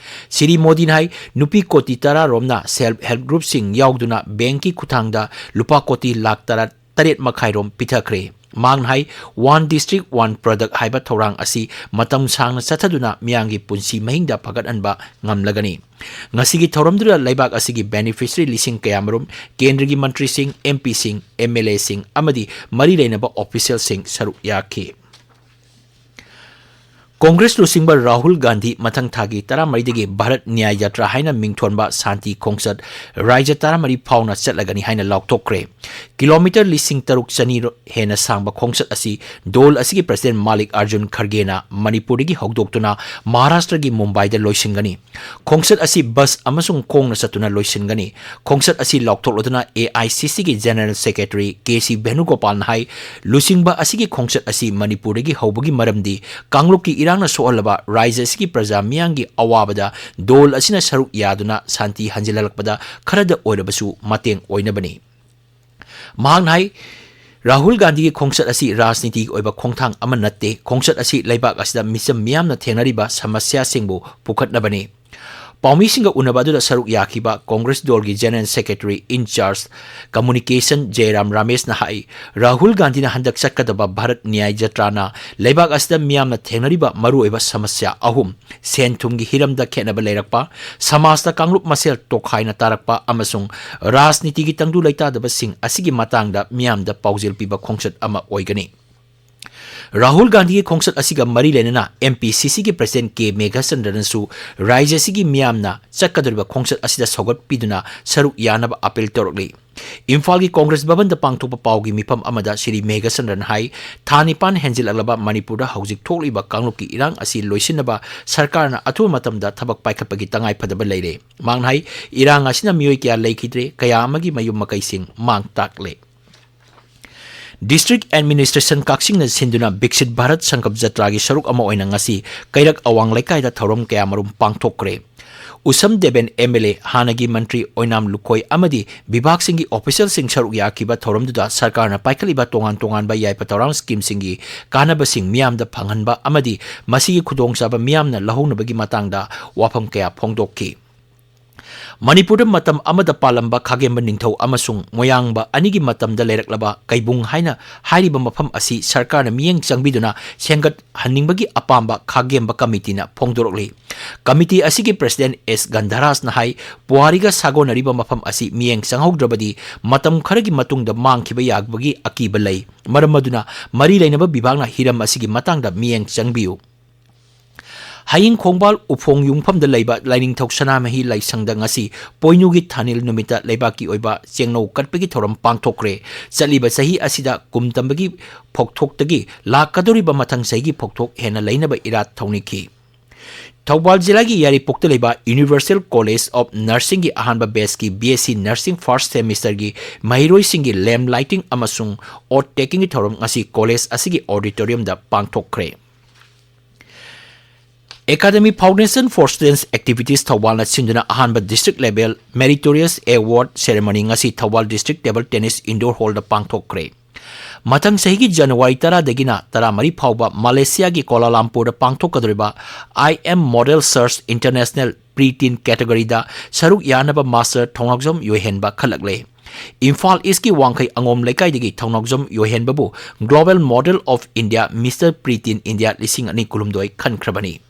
ꯁ꯭ꯔꯤ ꯃꯣꯗꯤꯅ ꯍꯥꯏ, ꯅꯨꯄꯤ ꯀꯣꯇꯤ ꯇꯔꯥ ꯔꯣꯝꯅ self help groupꯁꯤꯡ ꯌꯥꯎꯗꯨꯅ bankꯀꯤ ꯈꯨꯠꯊꯥꯡꯗ ꯂꯨꯄꯥ ꯀꯣꯇꯤ ꯂꯥꯈ ꯇꯔꯥ ꯇꯔꯦꯠ ꯃꯈꯥꯏ ꯔꯣꯝ ꯄꯤꯊꯈ꯭ꯔꯦ꯫ ꯃꯍꯥꯛꯅ ꯍꯥꯏ, One District One Product ꯍꯥꯏꯕ ꯊꯧꯔꯥꯡ ꯑꯁꯤ ꯃꯇꯝ ꯁꯥꯡꯅ ꯆꯠꯊꯗꯨꯅ ꯃꯤꯌꯥꯝꯒꯤ ꯄꯨꯟꯁꯤ ꯃꯍꯤꯡꯗ ꯐꯒꯠꯍꯟꯕ ꯉꯝꯂꯒꯅꯤ꯫ ꯉꯁꯤꯒꯤ ꯊꯧꯔꯝꯗꯨꯗ ꯂꯩꯕꯥꯛ ꯑꯁꯤꯒꯤ beneficiary ꯂꯤꯁꯤꯡ ꯀꯌꯥꯃꯔꯨꯝ, ꯀꯦꯟꯗ꯭ꯔꯒꯤ ꯃꯟꯇ꯭ꯔꯤꯁꯤꯡ, MPꯁꯤꯡ, MLAꯁꯤꯡ ꯑꯃꯗꯤ ꯃꯔꯤ ꯂꯩꯅꯕ officialꯁꯤꯡ ꯁꯔꯨꯛ ꯌꯥꯈꯤ꯫ ꯀꯣꯡꯒ꯭ꯔꯦꯁ ꯂꯨꯆꯤꯡꯕ ꯔꯥꯍꯨꯜ ꯒꯥꯟꯙꯤ ꯃꯊꯪ ꯊꯥꯒꯤ ꯇꯔꯥꯃꯔꯤꯗꯒꯤ ꯚꯥꯔꯠ ꯅ꯭ꯌꯥꯌ ꯌꯥꯇ꯭ꯔꯥ ꯍꯥꯏꯅ ꯃꯤꯡꯊꯣꯟꯕ ꯁꯥꯟꯇꯤ ꯈꯣꯡꯆꯠ ꯔꯥꯖ꯭ꯌ ꯇꯔꯥꯃꯔꯤ ꯐꯥꯎꯅ ꯆꯠꯂꯒꯅꯤ ꯍꯥꯏꯅ ꯂꯥꯎꯊꯣꯛꯈ꯭ꯔꯦ꯫ ꯀꯤꯂꯣꯃꯤꯇꯔ ꯂꯤꯁꯤꯡ ꯇꯔꯨꯛ ꯆꯅꯤ ꯍꯦꯟꯅ ꯁꯥꯡꯕ ꯈꯣꯡꯆꯠ ꯑꯁꯤ ꯗꯣꯜ ꯑꯁꯤꯒꯤ ꯄ꯭ꯔꯁꯤꯗꯦꯟ ꯃꯥꯂꯤꯛ ꯑꯔꯖꯨꯟ ꯈꯔꯒꯦꯅ ꯃꯅꯤꯄꯨꯔꯗꯒꯤ ꯍꯧꯗꯣꯛꯇꯨꯅ ꯃꯍꯥꯔꯥꯁꯇ꯭ꯔꯒꯤ ꯃꯨꯝꯕꯥꯏꯗ ꯂꯣꯏꯁꯤꯟꯒꯅꯤ꯫ ꯈꯣꯡꯆꯠ ꯑꯁꯤ ꯕꯁ ꯑꯃꯁꯨꯡ ꯈꯣꯡꯅ ꯆꯠꯇꯨꯅ ꯂꯣꯏꯁꯤꯟꯒꯅꯤ꯫ ꯈꯣꯡꯆꯠ ꯑꯁꯤ ꯂꯥꯎꯊꯣꯛꯂꯗꯨꯅ ꯑꯦ ꯑꯥꯏ ꯁꯤ ꯁꯤꯒꯤ ꯖꯦꯅꯔꯦꯜ ꯁꯦꯀ꯭ꯔꯦꯇꯔꯤ ꯀꯦ ꯁꯤ ꯚꯦꯅꯨꯒꯣꯄꯥꯜꯅ ꯍꯥꯏ, ꯂꯨꯆꯤꯡꯕ ꯑꯁꯤꯒꯤ ꯈꯣꯡꯆꯠ ꯑꯁꯤ ꯃꯅꯤꯄꯨꯔꯗꯒꯤ ꯍꯧꯕꯒꯤ ꯃꯔꯝꯗꯤ ꯀꯥꯡꯂꯨꯞꯀꯤ ꯏꯔꯥꯡꯅ ꯁꯣꯛꯍꯜꯂꯕ ꯔꯥꯖ꯭ꯌ ꯑꯁꯤꯒꯤ ꯄ꯭ꯔꯖꯥ ꯃꯤꯌꯥꯝꯒꯤ ꯑꯋꯥꯕꯗ ꯗꯣꯜ ꯑꯁꯤꯅ ꯁꯔꯨꯛ ꯌꯥꯗꯨꯅ ꯁꯥꯟꯇꯤ ꯍꯟꯖꯤꯜꯍꯜꯂꯛꯄꯗ ꯈꯔꯗ ꯑꯣꯏꯔꯕꯁꯨ ꯃꯇꯦꯡ ꯑꯣꯏꯅꯕꯅꯤ꯫ ꯃꯍꯥꯛꯅ ꯍꯥꯏ, ꯔꯥꯍꯨꯜ ꯒꯥꯟꯙꯤꯒꯤ ꯈꯣꯡꯆꯠ ꯑꯁꯤ ꯔꯥꯖꯅꯤꯇꯤꯒꯤ ꯑꯣꯏꯕ ꯈꯣꯡꯊꯥꯡ ꯑꯃ ꯅꯠꯇꯦ, ꯈꯣꯡꯆꯠ ꯑꯁꯤ ꯂꯩꯕꯥꯛ ꯑꯁꯤꯗ ꯃꯤꯆꯝ ꯃꯤꯌꯥꯝꯅ ꯊꯦꯡꯅꯔꯤꯕ ꯁꯃꯁ꯭ꯌꯥꯁꯤꯡꯕꯨ ꯄꯨꯈꯠꯅꯕꯅꯤ꯫ ꯄꯥꯎꯃꯤꯁꯤꯡꯒ ꯎꯅꯕ ꯑꯗꯨꯗ ꯁꯔꯨꯛ ꯌꯥꯈꯤꯕ ꯀꯣꯡꯒ꯭ꯔꯦꯁ ꯗꯣꯜꯒꯤ ꯖꯦꯅꯔꯦꯜ ꯁꯦꯀ꯭ꯔꯦꯇꯔꯤ ꯏꯟ ꯆꯥꯔꯖ ꯀꯝꯃꯨꯅꯤꯀꯦꯁꯟ ꯖꯌꯔꯥꯝ ꯔꯥꯃꯦꯁꯅ ꯍꯥꯏ, ꯔꯥꯍꯨꯜ ꯒꯥꯟꯙꯤꯅ ꯍꯟꯗꯛ ꯆꯠꯀꯗꯕ ꯚꯥꯔꯠ ꯅ꯭ꯌꯥꯌ ꯖꯇ꯭ꯔꯥꯅ ꯂꯩꯕꯥꯛ ꯑꯁꯤꯗ ꯃꯤꯌꯥꯝꯅ ꯊꯦꯡꯅꯔꯤꯕ ꯃꯔꯨꯑꯣꯏꯕ ꯁꯃꯁ꯭ꯌꯥ ꯑꯍꯨꯝ, ꯁꯦꯟ ꯊꯨꯝꯒꯤ ꯍꯤꯔꯝꯗ ꯈꯦꯠꯅꯕ ꯂꯩꯔꯛꯄ, ꯁꯃꯥꯖꯇ ꯀꯥꯡꯂꯨꯞ ꯃꯁꯦꯜ ꯇꯣꯈꯥꯏꯅ ꯇꯥꯔꯛꯄ ꯑꯃꯁꯨꯡ ꯔꯥꯖꯅꯤꯇꯤꯒꯤ ꯇꯪꯗꯨ ꯂꯩꯇꯥꯗꯕꯁꯤꯡ ꯑꯁꯤꯒꯤ ꯃꯇꯥꯡꯗ ꯃꯤꯌꯥꯝꯗ ꯄꯥꯎꯖꯦꯜ ꯄꯤꯕ ꯈꯣꯡꯆꯠ ꯑꯃ ꯑꯣꯏꯒꯅꯤ꯫ ꯔꯥꯍꯨꯜ ꯒꯥꯟꯙꯤꯒꯤ ꯈꯣꯡꯆꯠ ꯑꯁꯤꯒ ꯃꯔꯤ ꯂꯩꯅꯅ ꯑꯦꯝ ꯄꯤ ꯁꯤ ꯁꯤꯒꯤ ꯄ꯭ꯔꯁꯤꯗꯦꯟ ꯀꯦ ꯃꯦꯘꯆꯟꯗ꯭ꯔꯅꯁꯨ ꯔꯥꯖ꯭ꯌ ꯑꯁꯤꯒꯤ ꯃꯤꯌꯥꯝꯅ ꯆꯠꯀꯗꯧꯔꯤꯕ ꯈꯣꯡꯆꯠ ꯑꯁꯤꯗ ꯁꯧꯒꯠꯄꯤꯗꯨꯅ ꯁꯔꯨꯛ ꯌꯥꯅꯕ ꯑꯥꯄꯤꯜ ꯇꯧꯔꯛꯂꯤ꯫ ꯏꯝꯐꯥꯜꯒꯤ ꯀꯣꯡꯒ꯭ꯔꯦꯁ ꯚꯕꯟꯗ ꯄꯥꯡꯊꯣꯛꯄ ꯄꯥꯎꯒꯤ ꯃꯤꯐꯝ ꯑꯃꯗ ꯁ꯭ꯔꯤ ꯃꯦꯘꯆꯟꯗ꯭ꯔꯅ ꯍꯥꯏ, ꯊꯥ ꯅꯤꯄꯥꯟ ꯍꯦꯟꯖꯤꯜꯂꯛꯂꯕ ꯃꯅꯤꯄꯨꯔꯗ ꯍꯧꯖꯤꯛ ꯊꯣꯛꯂꯤꯕ ꯀꯥꯡꯂꯨꯞꯀꯤ ꯏꯔꯥꯡ ꯑꯁꯤ ꯂꯣꯏꯁꯤꯟꯅꯕ ꯁꯔꯀꯥꯔꯅ ꯑꯊꯨꯕ ꯃꯇꯝꯗ ꯊꯕꯛ ꯄꯥꯏꯈꯠꯄꯒꯤ ꯇꯉꯥꯏ ꯐꯗꯕ ꯂꯩꯔꯦ꯫ ꯃꯍꯥꯛꯅ ꯍꯥꯏ, ꯏꯔꯥꯡ ꯑꯁꯤꯅ ꯃꯤꯑꯣꯏ ꯀꯌꯥ ꯂꯩꯈꯤꯗ꯭ꯔꯦ, ꯀꯌꯥ ꯑꯃꯒꯤ ꯃꯌꯨꯝ ꯃꯀꯩꯁꯤꯡ ꯃꯥꯡ ꯇꯥꯛꯂꯦ꯫ ꯗꯤꯁꯇ꯭ꯔꯤꯛ ꯑꯦꯗꯃꯤꯅꯤꯁꯇ꯭ꯔꯦꯁꯟ ꯀꯛꯆꯤꯡꯅ ꯁꯤꯟꯗꯨꯅ ꯕꯤꯛꯁꯤꯠ ꯚꯥꯔꯠ ꯁꯪꯀꯜꯞ ꯖꯇ꯭ꯔꯥꯒꯤ ꯁꯔꯨꯛ ꯑꯃ ꯑꯣꯏꯅ ꯉꯁꯤ ꯀꯩꯔꯛ ꯑꯋꯥꯡ ꯂꯩꯀꯥꯏꯗ ꯊꯧꯔꯝ ꯀꯌꯥꯃꯔꯨꯝ ꯄꯥꯡꯊꯣꯛꯈ꯭ꯔꯦ꯫ ꯎꯁꯝ ꯗꯦꯕꯦꯟ ꯑꯦꯝ ꯑꯦꯜ ꯑꯦ, ꯍꯥꯟꯅꯒꯤ ꯃꯟꯇ꯭ꯔꯤ ꯑꯣꯏꯅꯥꯝ ꯂꯨꯈꯣꯏ ꯑꯃꯗꯤ ꯕꯤꯚꯥꯒꯁꯤꯡꯒꯤ ꯑꯣꯐꯤꯁꯤꯌꯦꯜꯁꯤꯡ ꯁꯔꯨꯛ ꯌꯥꯈꯤꯕ ꯊꯧꯔꯝꯗꯨꯗ ꯁꯔꯀꯥꯔꯅ ꯄꯥꯏꯈꯠꯂꯤꯕ ꯇꯣꯉꯥꯟ ꯇꯣꯉꯥꯟꯕ ꯌꯥꯏꯐ ꯊꯧꯔꯥꯡ ꯁ꯭ꯀꯤꯝꯁꯤꯡꯒꯤ ꯀꯥꯟꯅꯕꯁꯤꯡ ꯃꯤꯌꯥꯝꯗ ꯐꯪꯍꯟꯕ ꯑꯃꯗꯤ ꯃꯁꯤꯒꯤ ꯈꯨꯗꯣꯡꯆꯥꯕ ꯃꯤꯌꯥꯝꯅ ꯂꯧꯍꯧꯅꯕꯒꯤ ꯃꯇꯥꯡꯗ ꯋꯥꯐꯝ ꯀꯌꯥ ꯐꯣꯡꯗꯣꯛꯈꯤ꯫ ꯃꯅꯤꯄꯨꯔꯗ ꯃꯇꯝ ꯑꯃꯗ ꯄꯥꯜꯂꯝꯕ ꯈꯥꯒꯦꯝꯕ ꯅꯤꯡꯊꯧ ꯑꯃꯁꯨꯡ ꯃꯣꯌꯥꯡꯕ ꯑꯅꯤꯒꯤ ꯃꯇꯝꯗ ꯂꯩꯔꯛꯂꯕ ꯀꯩꯕꯨꯡ ꯍꯥꯏꯅ ꯍꯥꯏꯔꯤꯕ ꯃꯐꯝ ꯑꯁꯤ ꯁꯔꯀꯥꯔꯅ ꯃꯤꯠꯌꯦꯡ ꯆꯪꯕꯤꯗꯨꯅ ꯁꯦꯝꯒꯠꯍꯟꯅꯤꯡꯕꯒꯤ ꯑꯄꯥꯝꯕ ꯈꯥꯒꯦꯝꯕ ꯀꯃꯤꯇꯤꯅ ꯐꯣꯡꯗꯣꯔꯛꯂꯤ꯫ ꯀꯃꯤꯇꯤ ꯑꯁꯤꯒꯤ ꯄ꯭ꯔꯁꯤꯗꯦꯟ ꯑꯦꯁ ꯒꯟꯙꯔꯥꯖꯅ ꯍꯥꯏ, ꯄꯨꯋꯥꯔꯤꯒ ꯁꯥꯒꯣꯟꯅꯔꯤꯕ ꯃꯐꯝ ꯑꯁꯤ ꯃꯤꯠꯌꯦꯡ ꯆꯪꯍꯧꯗ꯭ꯔꯕꯗꯤ ꯃꯇꯝ ꯈꯔꯒꯤ ꯃꯇꯨꯡꯗ ꯃꯥꯡꯈꯤꯕ ꯌꯥꯕꯒꯤ ꯑꯀꯤꯕ ꯂꯩ꯫ ꯃꯔꯝ ꯑꯗꯨꯅ ꯃꯔꯤ ꯂꯩꯅꯕ ꯕꯤꯚꯥꯒꯅ ꯍꯤꯔꯝ ꯑꯁꯤꯒꯤ ꯃꯇꯥꯡꯗ ꯃꯤꯠꯌꯦꯡ ꯆꯪꯕꯤꯌꯨ꯫ ꯑꯌꯤꯡ ꯈꯣꯡꯕꯥꯜ ꯎꯐꯣꯡ ꯌꯨꯝꯐꯝꯗ ꯂꯩꯕ ꯂꯥꯏꯅꯤꯡꯊꯧ ꯁꯅꯥꯃꯍꯤ ꯂꯥꯏꯁꯪꯗ ꯉꯁꯤ ꯄꯣꯏꯅꯨꯒꯤ ꯊꯥꯅꯤꯜ ꯅꯨꯃꯤꯠꯇ ꯂꯩꯕꯥꯛꯀꯤ ꯑꯣꯏꯕ ꯆꯦꯡꯅꯧ ꯀꯠꯄꯒꯤ ꯊꯧꯔꯝ ꯄꯥꯡꯊꯣꯛꯈ꯭ꯔꯦ꯫ ꯆꯠꯂꯤꯕ ꯆꯍꯤ ꯑꯁꯤꯗ ꯀꯨꯝ ꯇꯝꯕꯒꯤ ꯐꯧꯊꯣꯛꯇꯒꯤ ꯂꯥꯛꯀꯗꯧꯔꯤꯕ ꯃꯊꯪ ꯆꯍꯤꯒꯤ ꯐꯧꯊꯣꯛ ꯍꯦꯟꯅ ꯂꯩꯅꯕ ꯏꯔꯥꯠ ꯊꯧꯅꯤꯈꯤ꯫ ꯊꯧꯕꯥꯜ ꯖꯤꯂꯥꯒꯤ ꯌꯥꯏꯔꯤꯄꯣꯛꯇ ꯂꯩꯕ Universal College of Nursingꯒꯤ ꯑꯍꯥꯟꯕ batchꯀꯤ B S C Nursing first semesterꯒꯤ ꯃꯍꯩꯔꯣꯏꯁꯤꯡꯒꯤ lamp lighting ꯑꯃꯁꯨꯡ oath takingꯒꯤ ꯊꯧꯔꯝ ꯉꯁꯤ college ꯑꯁꯤꯒꯤ auditoriumꯗ ꯄꯥꯡꯊꯣꯛꯈ꯭ꯔꯦ꯫ Academy Foundation for Students Activities ꯊꯧꯕꯥꯜꯅ ꯁꯤꯟꯗꯨꯅ ꯑꯍꯥꯟꯕ district level meritorious award ceremony ꯉꯁꯤ Thoubal district table tennis indoor hallꯗ ꯄꯥꯡꯊꯣꯛꯈ꯭ꯔꯦ꯫ ꯃꯊꯪ ꯆꯍꯤꯒꯤ ꯖꯅꯋꯥꯔꯤ ꯇꯔꯥꯗꯒꯤꯅ ꯇꯔꯥꯃꯔꯤ ꯐꯥꯎꯕ ꯃꯂꯦꯁꯤꯌꯥꯒꯤ ꯀꯣꯂꯥꯂꯝꯄꯨꯔꯗ ꯄꯥꯡꯊꯣꯛꯀꯗꯧꯔꯤꯕ I M Model Search International Pre-Teen categoryꯗ ꯁꯔꯨꯛ ꯌꯥꯅꯕ master ꯊꯧꯅꯥꯎꯖꯝ ꯌꯣꯏꯍꯦꯟꯕ ꯈꯜꯂꯛꯂꯦ꯫ ꯏꯝꯐꯥꯜ ꯏꯁꯀꯤ ꯋꯥꯡꯈꯩ ꯑꯉꯣꯝ ꯂꯩꯀꯥꯏꯗꯒꯤ ꯊꯧꯅꯥꯎꯖꯝ ꯌꯣꯏꯍꯦꯟꯕꯕꯨ Global Model of India Mister Pre-Teen India ꯂꯤꯁꯤꯡ ꯑꯅꯤ ꯀꯨꯟꯍꯨꯝꯗꯣꯏ ꯈꯟꯈ꯭ꯔꯕꯅꯤ꯫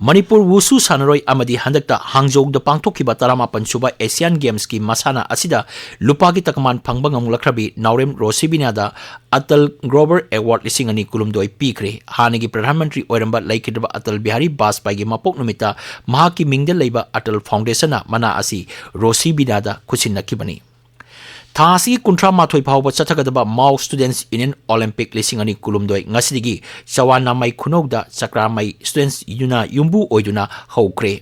ꯃꯅꯤꯄꯨꯔ ꯋꯨꯁꯨ ꯁꯥꯟꯅꯔꯣꯏ ꯑꯃꯗꯤ ꯍꯟꯗꯛꯇ ꯍꯥꯡꯖꯧꯗ ꯄꯥꯡꯊꯣꯛꯈꯤꯕ ꯇꯔꯥꯃꯥꯄꯟ ꯁꯨꯕ Asian Gamesꯀꯤ ꯃꯁꯥꯟꯅ ꯑꯁꯤꯗ ꯂꯨꯄꯥꯒꯤ ꯇꯀꯃꯥꯟ ꯐꯪꯕ ꯉꯝꯂꯛꯈ꯭ꯔꯕꯤ ꯅꯥꯎꯔꯦꯝ ꯔꯣꯁꯤꯕꯤꯅꯥꯗ ꯑꯇꯜ ꯒ꯭ꯔꯣꯕꯔ ꯑꯦꯋꯥꯔꯗ ꯂꯤꯁꯤꯡ ꯑꯅꯤ ꯀꯨꯟꯍꯨꯝꯗꯣꯏ ꯄꯤꯈ꯭ꯔꯦ꯫ ꯍꯥꯟꯅꯒꯤ ꯄ꯭ꯔꯙꯥꯟ ꯃꯟꯇ꯭ꯔꯤ ꯑꯣꯏꯔꯝꯕ ꯂꯩꯈꯤꯗ꯭ꯔꯕ ꯑꯇꯜ ꯕꯤꯍꯥꯔꯤ ꯕꯥꯖꯄꯥꯏꯒꯤ ꯃꯄꯣꯛ ꯅꯨꯃꯤꯠꯇ ꯃꯍꯥꯛꯀꯤ ꯃꯤꯡꯗ ꯂꯩꯕ ꯑꯇꯜ ꯐꯥꯎꯟꯗꯦꯁꯟꯅ ꯃꯅꯥ ꯑꯁꯤ ꯔꯣꯁꯤꯕꯤꯅꯥꯗ ꯈꯨꯠꯁꯤꯟꯅꯈꯤꯕꯅꯤ꯫ ꯊꯥ ꯑꯁꯤꯒꯤ ꯀꯨꯟꯊ꯭ꯔꯥ ꯃꯥꯊꯣꯏ ꯐꯥꯎꯕ ꯆꯠꯊꯒꯗꯕ Mao Students Union Olympic ꯂꯤꯁꯤꯡ ꯑꯅꯤ ꯀꯨꯟꯍꯨꯝꯗꯣꯏ ꯉꯁꯤꯗꯒꯤ ꯆꯋꯥꯅꯥꯃꯩ ꯈꯨꯅꯧꯗ ꯆꯀ꯭ꯔꯥꯃꯩ Students Union ꯌꯨꯝꯕꯨ ꯑꯣꯏꯗꯨꯅ ꯍꯧꯈ꯭ꯔꯦ꯫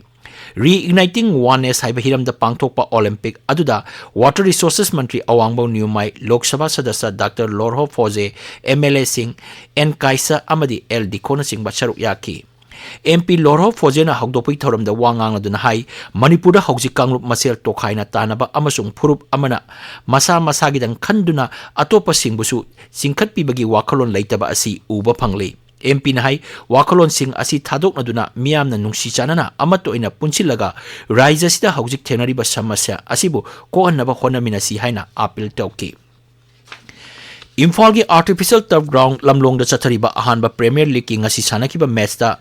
Reigniting Oneness ꯍꯥꯏꯕ ꯍꯤꯔꯝꯗ ꯄꯥꯡꯊꯣꯛꯄ Olympic ꯑꯗꯨꯗ Water Resources Mantri ꯑꯋꯥꯡꯕꯝ ꯅ꯭ꯌꯨꯃꯥꯏ, Lok Sabha ꯁꯗꯁ꯭ꯌ doctor ꯂꯣꯔꯍꯣ ꯐꯣꯖꯦ, M L Aꯁꯤꯡ and ꯀꯥꯏꯁꯥ ꯑꯃꯗꯤ ꯑꯦꯜ ꯗꯤꯈꯣꯅꯆꯤꯡꯕ ꯁꯔꯨꯛ ꯌꯥꯈꯤ꯫ M P ꯂꯣꯔꯍꯣ ꯐꯣꯖꯦꯅ ꯍꯧꯗꯣꯛꯄꯒꯤ ꯊꯧꯔꯝꯗ ꯋꯥ ꯉꯥꯡꯂꯗꯨꯅ ꯍꯥꯏ, ꯃꯅꯤꯄꯨꯔꯗ ꯍꯧꯖꯤꯛ ꯀꯥꯡꯂꯨꯞ ꯃꯁꯦꯜ ꯇꯣꯈꯥꯏꯅ ꯇꯥꯟꯅꯕ ꯑꯃꯁꯨꯡ ꯐꯨꯔꯨꯞ ꯑꯃꯅ ꯃꯁꯥ ꯃꯁꯥꯒꯤꯗꯪ ꯈꯟꯗꯨꯅ ꯑꯇꯣꯞꯄꯁꯤꯡꯕꯨꯁꯨ ꯆꯤꯡꯈꯠꯄꯤꯕꯒꯤ ꯋꯥꯈꯜꯂꯣꯟ ꯂꯩꯇꯕ ꯑꯁꯤ ꯎꯕ ꯐꯪꯂꯤ꯫ M Pꯅ ꯍꯥꯏ, ꯋꯥꯈꯜꯂꯣꯟꯁꯤꯡ ꯑꯁꯤ ꯊꯥꯗꯣꯛꯅꯗꯨꯅ ꯃꯤꯌꯥꯝꯅ ꯅꯨꯡꯁꯤ ꯆꯥꯟꯅꯅ ꯑꯃꯠꯇ ꯑꯣꯏꯅ ꯄꯨꯟꯁꯤꯜꯂꯒ ꯔꯥꯖ꯭ꯌ ꯑꯁꯤꯗ ꯍꯧꯖꯤꯛ ꯊꯦꯡꯅꯔꯤꯕ ꯁꯃꯁ꯭ꯌꯥ ꯑꯁꯤꯕꯨ ꯀꯣꯛꯍꯟꯅꯕ ꯍꯣꯠꯅꯃꯤꯟꯅꯁꯤ ꯍꯥꯏꯅ appeal ꯇꯧꯈꯤ꯫ ꯏꯝꯐꯥꯜꯒꯤ Artificial Turf Ground ꯂꯝꯂꯣꯡꯗ ꯆꯠꯊꯔꯤꯕ ꯑꯍꯥꯟꯕ Premier Leagueꯀꯤ ꯉꯁꯤ ꯁꯥꯟꯅꯈꯤꯕ matchꯇ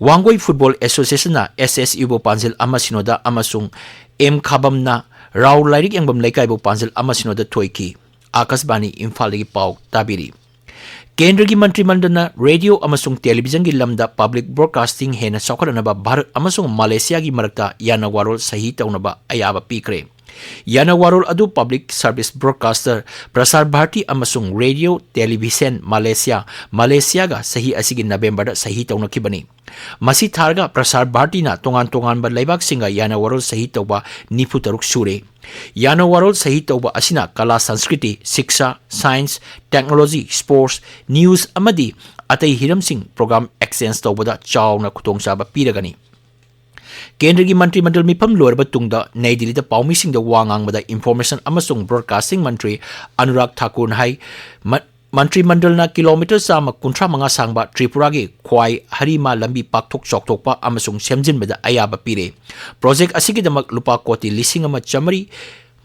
ꯋꯥꯡꯒꯣꯏ Football Associationꯅ S S Uꯕꯨ ꯄꯥꯟꯖꯤꯜ ꯑꯃ ꯁꯤꯅꯣꯗ ꯑꯃꯁꯨꯡ M ꯈꯥꯕꯝꯅ ꯔꯥꯎ ꯂꯥꯏꯔꯤꯛ ꯌꯦꯡꯐꯝ ꯂꯩꯀꯥꯏꯕꯨ ꯄꯥꯟꯖꯤꯜ ꯑꯃ ꯁꯤꯅꯣꯗ ꯊꯣꯏꯈꯤ꯫ ꯑꯥꯀꯥꯁꯕꯥꯅꯤ ꯏꯝꯐꯥꯜꯗꯒꯤ ꯄꯥꯎ ꯇꯥꯕꯤꯔꯤ꯫ ꯀꯦꯟꯗ꯭ꯔꯒꯤ ꯃꯟꯇ꯭ꯔꯤꯃꯟꯗꯜꯅ ꯔꯦꯗꯤꯑꯣ ꯑꯃꯁꯨꯡ ꯇꯦꯂꯤꯚꯤꯖꯟꯒꯤ ꯂꯝꯗ ꯄꯕ꯭ꯂꯤꯛ ꯕ꯭ꯔꯣꯗꯀꯥꯁꯇꯤꯡ ꯍꯦꯟꯅ ꯆꯥꯎꯈꯠꯍꯟꯅꯕ ꯚꯥꯔꯠ ꯑꯃꯁꯨꯡ ꯃꯂꯦꯁꯤꯌꯥꯒꯤ ꯃꯔꯛꯇ ꯌꯥꯅꯋꯥꯔꯣꯜ ꯁꯍꯤ ꯇꯧꯅꯕ ꯑꯌꯥꯕ ꯄꯤꯈ꯭ꯔꯦ꯫ ꯌꯥꯅꯋꯥꯔꯣꯜ ꯑꯗꯨ ꯄꯕ꯭ꯂꯤꯛ ꯁꯔꯚꯤꯁ ꯕ꯭ꯔꯣꯗꯀꯥꯁꯇꯔ ꯄ꯭ꯔꯁꯥꯔ ꯚꯥꯔꯇꯤ ꯑꯃꯁꯨꯡ ꯔꯦꯗꯤꯑꯣ ꯇꯦꯂꯤꯚꯤꯖꯟ ꯃꯂꯦꯁꯤꯌꯥ, ꯃꯂꯦꯁꯤꯌꯥꯒ ꯆꯍꯤ ꯑꯁꯤꯒꯤ ꯅꯕꯦꯝꯕꯔꯗ ꯁꯍꯤ ꯇꯧꯅꯈꯤꯕꯅꯤ꯫ ꯃꯁꯤ ꯊꯥꯔꯒ ꯄ꯭ꯔꯁꯥꯔ ꯚꯥꯔꯇꯤꯅ ꯇꯣꯉꯥꯟ ꯇꯣꯉꯥꯟꯕ ꯂꯩꯕꯥꯛꯁꯤꯡꯒ ꯌꯥꯅꯋꯥꯔꯣꯜ ꯁꯍꯤ ꯇꯧꯕ ꯅꯤꯐꯨ ꯇꯔꯨꯛ ꯁꯨꯔꯦ꯫ ꯌꯥꯅꯋꯥꯔꯣꯜ ꯁꯍꯤ ꯇꯧꯕ ꯑꯁꯤꯅ ꯀꯂꯥ ꯁꯪꯁꯀ꯭ꯔꯤꯇꯤ, ꯁꯤꯛꯁꯥ, ꯁꯥꯏꯟꯁ, ꯇꯦꯛꯅꯣꯂꯣꯖꯤ, ꯁ꯭ꯄꯣꯔꯠꯁ, ꯅ꯭ꯌꯨꯁ ꯑꯃꯗꯤ ꯑꯇꯩ ꯍꯤꯔꯝꯁꯤꯡ ꯄ꯭ꯔꯣꯒ꯭ꯔꯥꯝ ꯑꯦꯛꯁꯆꯦꯟꯖ ꯇꯧꯕꯗ ꯆꯥꯎꯅ ꯈꯨꯗꯣꯡꯆꯥꯕ ꯄꯤꯔꯒꯅꯤ꯫ ꯀꯦꯟꯗ꯭ꯔꯒꯤ ꯃꯟꯇ꯭ꯔꯤ ꯃꯟꯗꯜ ꯃꯤꯐꯝ ꯂꯣꯏꯔꯕ ꯇꯨꯡꯗ ꯅꯩ ꯗꯤꯜꯂꯤꯗ ꯄꯥꯎꯃꯤꯁꯤꯡꯗ ꯋꯥ ꯉꯥꯡꯕꯗ ꯏꯟꯐꯣꯔꯃꯦꯁꯟ ꯑꯃꯁꯨꯡ ꯕ꯭ꯔꯣꯗꯀꯥꯁꯇꯤꯡ ꯃꯟꯇ꯭ꯔꯤ ꯑꯅꯨꯔꯥꯒ ꯊꯥꯀꯨꯔꯅ ꯍꯥꯏ, ꯃ-, ꯃꯟꯇ꯭ꯔꯤ ꯃꯟꯗꯜꯅ ꯀꯤꯂꯣꯃꯤꯇꯔ ꯆꯥꯝꯃ ꯀꯨꯟꯊ꯭ꯔꯥ ꯃꯉꯥ ꯁꯥꯡꯕ ꯇ꯭ꯔꯤꯄꯨꯔꯥꯒꯤ ꯈ꯭ꯋꯥꯏ ꯍꯔꯤꯃꯥ ꯂꯝꯕꯤ ꯄꯥꯛꯊꯣꯛ ꯆꯥꯎꯊꯣꯛꯄ ꯑꯃꯁꯨꯡ ꯁꯦꯝꯖꯤꯟꯕꯗ ꯑꯌꯥꯕ ꯄꯤꯔꯦ꯫ ꯄ꯭ꯔꯣꯖꯦꯛ ꯑꯁꯤꯒꯤꯗꯃꯛ ꯂꯨꯄꯥ ꯀꯣꯇꯤ ꯂꯤꯁꯤꯡ ꯑꯃ ꯆꯥꯃꯔꯤ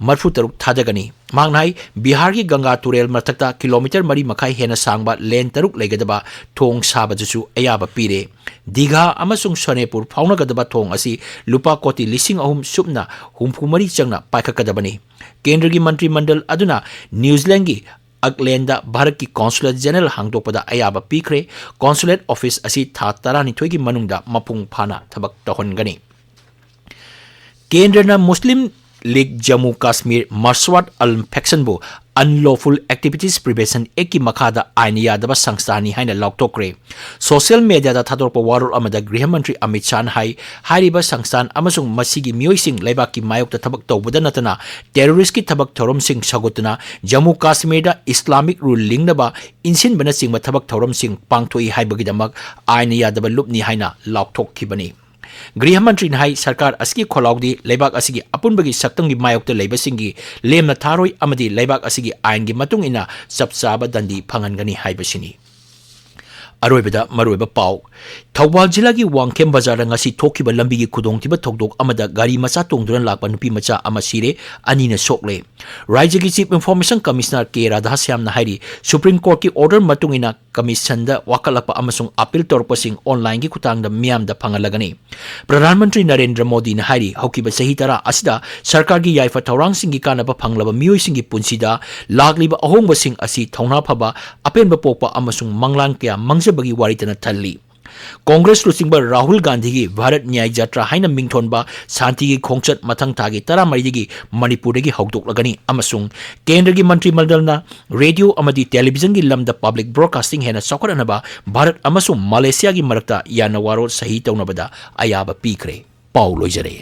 ꯃꯔꯤꯐꯨ ꯇꯔꯨꯛ ꯊꯥꯗꯒꯅꯤ꯫ ꯃꯍꯥꯛꯅ ꯍꯥꯏ, ꯕꯤꯍꯥꯔꯒꯤ ꯒꯪꯒꯥ ꯇꯨꯔꯦꯜ ꯃꯊꯛꯇ ꯀꯤꯂꯣꯃꯤꯇꯔ ꯃꯔꯤ ꯃꯈꯥꯏ ꯍꯦꯟꯅ ꯁꯥꯡꯕ ꯂꯦꯟ ꯇꯔꯨꯛ ꯂꯩꯒꯗꯕ ꯊꯣꯡ ꯁꯥꯕꯗꯨꯁꯨ ꯑꯌꯥꯕ ꯄꯤꯔꯦ꯫ ꯗꯤꯘꯥ ꯑꯃꯁꯨꯡ ꯁꯣꯅꯦꯄꯨꯔ ꯐꯥꯎꯅꯒꯗꯕ ꯊꯣꯡ ꯑꯁꯤ ꯂꯨꯄꯥ ꯀꯣꯇꯤ ꯂꯤꯁꯤꯡ ꯑꯍꯨꯝ ꯁꯨꯞꯅ ꯍꯨꯝꯐꯨ ꯃꯔꯤ ꯆꯪꯅ ꯄꯥꯏꯈꯠꯀꯗꯕꯅꯤ꯫ ꯀꯦꯟꯗ꯭ꯔꯒꯤ ꯃꯟꯇ꯭ꯔꯤ ꯃꯟꯗꯜ ꯑꯗꯨꯅ ꯅ꯭ꯌꯨꯖꯤꯂꯦꯟꯗꯒꯤ ꯑꯛꯂꯦꯟꯗ ꯚꯥꯔꯠꯀꯤ ꯀꯣꯟꯁꯨꯂꯦꯠ ꯖꯦꯅꯔꯦꯜ ꯍꯥꯡꯗꯣꯛꯄꯗ ꯑꯌꯥꯕ ꯄꯤꯈ꯭ꯔꯦ꯫ ꯀꯣꯟꯁꯨꯂꯦꯠ ꯑꯣꯐꯤꯁ ꯑꯁꯤ ꯊꯥ ꯇꯔꯥꯅꯤꯊꯣꯏꯒꯤ ꯃꯅꯨꯡꯗ ꯃꯄꯨꯡ ꯐꯥꯅ ꯊꯕꯛ ꯇꯧꯍꯟꯒꯅꯤ꯫ ꯀꯦꯟꯗ꯭ꯔꯅ ꯃꯨꯁꯂꯤꯝ ꯂꯤꯒ ꯖꯝꯃꯨ ꯀꯥꯁꯃꯤꯔ ꯃꯁꯋꯥꯠ ꯑꯜ ꯐꯦꯛꯁꯟꯕꯨ Unlawful Activities Prevention Actꯀꯤ ꯃꯈꯥꯗ ꯑꯥꯏꯟ ꯌꯥꯗꯕ ꯁꯪꯁꯊꯥꯟꯅꯤ ꯍꯥꯏꯅ ꯂꯥꯎꯊꯣꯛꯈ꯭ꯔꯦ꯫ ꯁꯣꯁꯤꯌꯦꯜ ꯃꯦꯗꯤꯌꯥꯗ ꯊꯥꯗꯣꯔꯛꯄ ꯋꯥꯔꯣꯜ ꯑꯃꯗ ꯒ꯭ꯔꯤꯍ ꯃꯟꯇ꯭ꯔꯤ ꯑꯃꯤꯠ ꯁꯥꯍꯅ ꯍꯥꯏ, ꯍꯥꯏꯔꯤꯕ ꯁꯪꯁꯊꯥꯟ ꯑꯃꯁꯨꯡ ꯃꯁꯤꯒꯤ ꯃꯤꯑꯣꯏꯁꯤꯡ ꯂꯩꯕꯥꯛꯀꯤ ꯃꯥꯌꯣꯛꯇ ꯊꯕꯛ ꯇꯧꯕꯗ ꯅꯠꯇꯅ ꯇꯦꯔꯣꯔꯤꯁ꯭ꯠꯀꯤ ꯊꯕꯛ ꯊꯧꯔꯝꯁꯤꯡ ꯁꯧꯒꯠꯇꯨꯅ ꯖꯝꯃꯨ ꯀꯥꯁꯃꯤꯔꯗ ꯏꯁꯂꯥꯃꯤꯛ ꯔꯨꯜ ꯂꯤꯡꯅꯕ ꯏꯟꯁꯤꯟꯕꯅꯆꯤꯡꯕ ꯊꯕꯛ ꯊꯧꯔꯝꯁꯤꯡ ꯄꯥꯡꯊꯣꯛꯏ ꯍꯥꯏꯕꯒꯤꯗꯃꯛ ꯑꯥꯏꯟ ꯌꯥꯗꯕ ꯂꯨꯞꯅꯤ ꯍꯥꯏꯅ ꯂꯥꯎꯊꯣꯛꯈꯤꯕꯅꯤ꯫ ꯒ꯭ꯔꯤꯍ ꯃꯟꯇ꯭ꯔꯤꯅ ꯍꯥꯏ, ꯁꯔꯀꯥꯔ ꯑꯁꯤꯒꯤ ꯈꯣꯜꯂꯥꯎꯗꯤ ꯂꯩꯕꯥꯛ ꯑꯁꯤꯒꯤ ꯑꯄꯨꯟꯕꯒꯤ ꯁꯛꯇꯝꯒꯤ ꯃꯥꯌꯣꯛꯇ ꯂꯩꯕꯁꯤꯡꯒꯤ ꯂꯦꯝꯅ ꯊꯥꯔꯣꯏ ꯑꯃꯗꯤ ꯂꯩꯕꯥꯛ ꯑꯁꯤꯒꯤ ꯑꯥꯏꯟꯒꯤ ꯃꯇꯨꯡ ꯏꯟꯅ ꯆꯞ ꯆꯥꯕ ꯗꯟꯗꯤ ꯐꯪꯍꯟꯒꯅꯤ ꯍꯥꯏꯕꯁꯤꯅꯤ꯫ ꯑꯔꯣꯏꯕꯗ ꯃꯔꯨꯑꯣꯏꯕ ꯄꯥꯎ꯫ ꯊꯧꯕꯥꯜ ꯖꯤꯂꯥꯒꯤ ꯋꯥꯡꯈꯦꯝ ꯕꯖꯥꯔꯗ ꯉꯁꯤ ꯊꯣꯛꯈꯤꯕ ꯂꯝꯕꯤꯒꯤ ꯈꯨꯗꯣꯡꯊꯤꯕ ꯊꯧꯗꯣꯛ ꯑꯃꯗ ꯒꯥꯔꯤ ꯃꯆꯥ ꯇꯣꯡꯗꯨꯅ ꯂꯥꯛꯄ ꯅꯨꯄꯤ ꯃꯆꯥ ꯑꯃ ꯁꯤꯔꯦ, ꯑꯅꯤꯅ ꯁꯣꯛꯂꯦ꯫ ꯔꯥꯖ꯭ꯌꯒꯤ Chief Information Commissioner ꯀꯦ ꯔꯥꯙꯥꯁ꯭ꯌꯥꯝꯅ ꯍꯥꯏꯔꯤ, Supreme Courtꯀꯤ order ꯃꯇꯨꯡ ꯏꯟꯅ commissionꯗ ꯋꯥꯀꯠꯂꯛꯄ ꯑꯃꯁꯨꯡ appeal ꯇꯧꯔꯛꯄꯁꯤꯡ onlineꯒꯤ ꯈꯨꯠꯊꯥꯡꯗ ꯃꯤꯌꯥꯝꯗ ꯐꯪꯍꯜꯂꯒꯅꯤ꯫ ꯄ꯭ꯔꯙꯥꯟ ꯃꯟꯇ꯭ꯔꯤ ꯅꯔꯦꯟꯗ꯭ꯔ ꯃꯣꯗꯤꯅ ꯍꯥꯏꯔꯤ, ꯍꯧꯈꯤꯕ ꯆꯍꯤ ꯇꯔꯥ ꯑꯁꯤꯗ ꯁꯔꯀꯥꯔꯒꯤ ꯌꯥꯏꯐ ꯊꯧꯔꯥꯡꯁꯤꯡꯒꯤ ꯀꯥꯟꯅꯕ ꯐꯪꯂꯕ ꯃꯤꯑꯣꯏꯁꯤꯡꯒꯤ ꯄꯨꯟꯁꯤꯗ ꯂꯥꯛꯂꯤꯕ ꯑꯍꯣꯡꯕꯁꯤꯡ ꯑꯁꯤ ꯊꯧꯅꯥ ꯐꯕ, ꯑꯄꯦꯟꯕ ꯄꯣꯛꯄ ꯑꯃꯁꯨꯡ ꯃꯪꯂꯥꯟ ꯀꯌꯥ ꯃꯥꯡꯖꯕꯒꯤ ꯋꯥꯔꯤꯇꯅ ꯊꯜꯂꯤ꯫ ꯀꯣꯡꯒ꯭ꯔꯦꯁ ꯂꯨꯆꯤꯡꯕ ꯔꯥꯍꯨꯜ ꯒꯥꯟꯙꯤꯒꯤ ꯚꯥꯔꯠ ꯅ꯭ꯌꯥꯌ ꯖꯥꯇ꯭ꯔꯥ ꯍꯥꯏꯅ ꯃꯤꯡꯊꯣꯟꯕ ꯁꯥꯟꯇꯤꯒꯤ ꯈꯣꯡꯆꯠ ꯃꯊꯪ ꯊꯥꯒꯤ ꯇꯔꯥꯃꯔꯤꯗꯒꯤ ꯃꯅꯤꯄꯨꯔꯗꯒꯤ ꯍꯧꯗꯣꯛꯂꯒꯅꯤ ꯑꯃꯁꯨꯡ ꯀꯦꯟꯗ꯭ꯔꯒꯤ ꯃꯟꯇ꯭ꯔꯤ ꯃꯟꯗꯜꯅ ꯔꯦꯗꯤꯑꯣ ꯑꯃꯗꯤ ꯇꯦꯂꯤꯚꯤꯖꯟꯒꯤ ꯂꯝꯗ public broadcasting ꯍꯦꯟꯅ ꯆꯥꯎꯈꯠꯍꯟꯅꯕ ꯚꯥꯔꯠ ꯑꯃꯁꯨꯡ ꯃꯂꯦꯁꯤꯌꯥꯒꯤ ꯃꯔꯛꯇ ꯌꯥꯅꯋꯥꯔꯣꯜ ꯁꯍꯤ ꯇꯧꯅꯕꯗ ꯑꯌꯥꯕ ꯄꯤꯈ꯭ꯔꯦ꯫ ꯄꯥꯎ ꯂꯣꯏꯖꯔꯦ꯫